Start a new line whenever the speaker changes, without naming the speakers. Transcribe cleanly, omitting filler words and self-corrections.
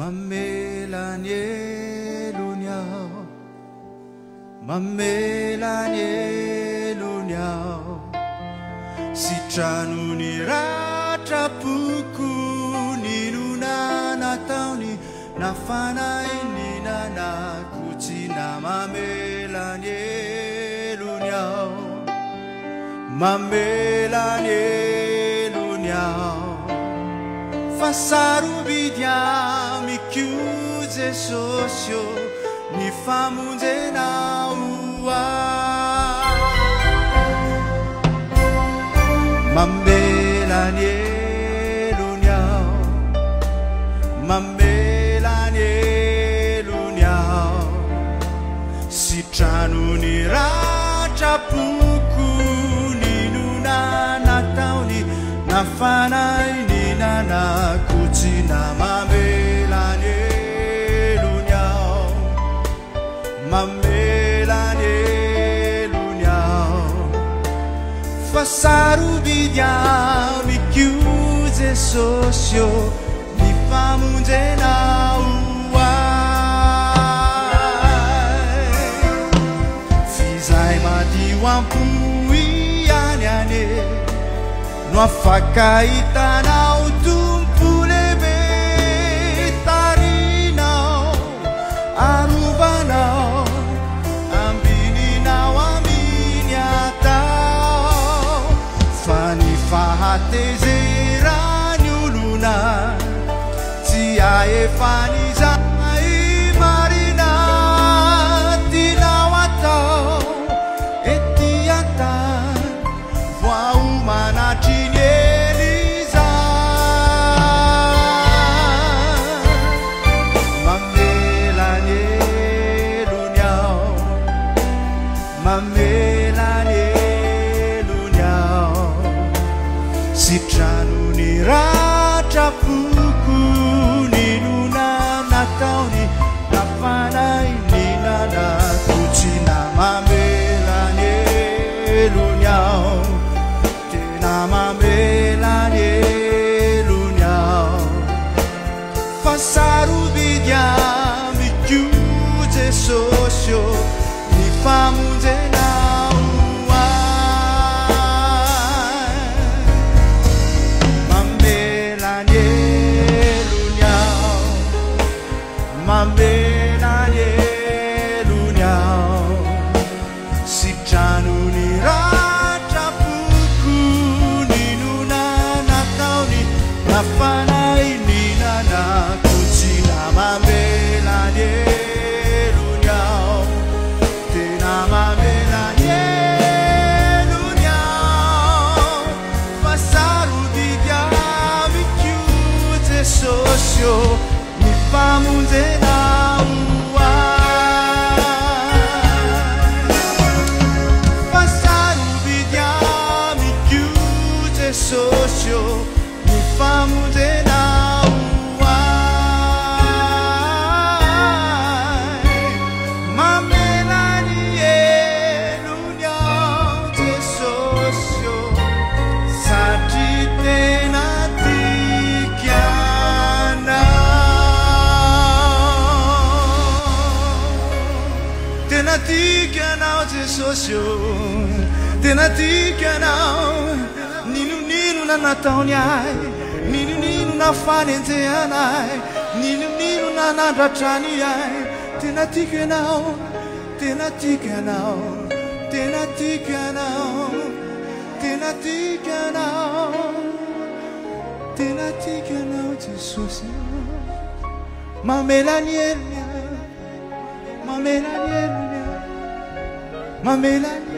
Mamela ny helony aho, mamela ny helony aho. Sitrano ny ratram-poko, n'inona nataony na fanahy ninanako tsy na mamela ny helony aho, mamela ny helony aho. Fa sarobidy amiko Jesosy ô, ny famonjenao ahy. Mamela ny helony aho, mamela ny helony aho. Sitrano ny ratram-poko, n'inona nataony na fanahy ninanako tsy na mamela ny helony aho, mamela ny helony aho. Fa sarobidy amiko Jesosy ô, ny famonjenao ahy. F'izay madio am-po ihany anie no afaka hitanao Tompo lehibe. Tarinao, arovanao, ambininao aminy atao. Fa ny fahatezeran'ny olona tsy ahefan'izay marina tianao atao ety an-tany. Voaomana hatry ny ela izany. Mamela ny helony aho, mamela ny helony aho. Sitrano ny ratram-poko, n'inona nataony na fanahy ninanako tsy na mamela ny helony aho, tena mamela ny helony aho. Fa sarobidy amiko Jesosy ô, ny famonjenao ahy. Mamela ny helony aho, mamela ny helony aho. Sitrano ny ratram-poko, n'inona nataony na fanahy ninanako tsy na mamela ny helony aho, tena mamela ny helony aho. Fa sarobidy amiko Jesosy ô, ny famonjenao ahy. Fa sarobidy amiko Jesosy ô, ny famonjenao ahy. Mamela ny helony aho Jesosy ô, satria tena tiako Anao. Tena tiako Anao Jesosy ô, tena tiako Anao. N'inon'inona nataony ahy, n'inon'inona fanenjehana ahy, n'inon'inona nandratrany ahy, tena tiako Ianao, tena tiako Ianao, tena tiako Ianao, tena tiako Ianao, tena tiako Ianao Jesosy. Mamela ny helony aho, mamela ny helony aho, mamela ny.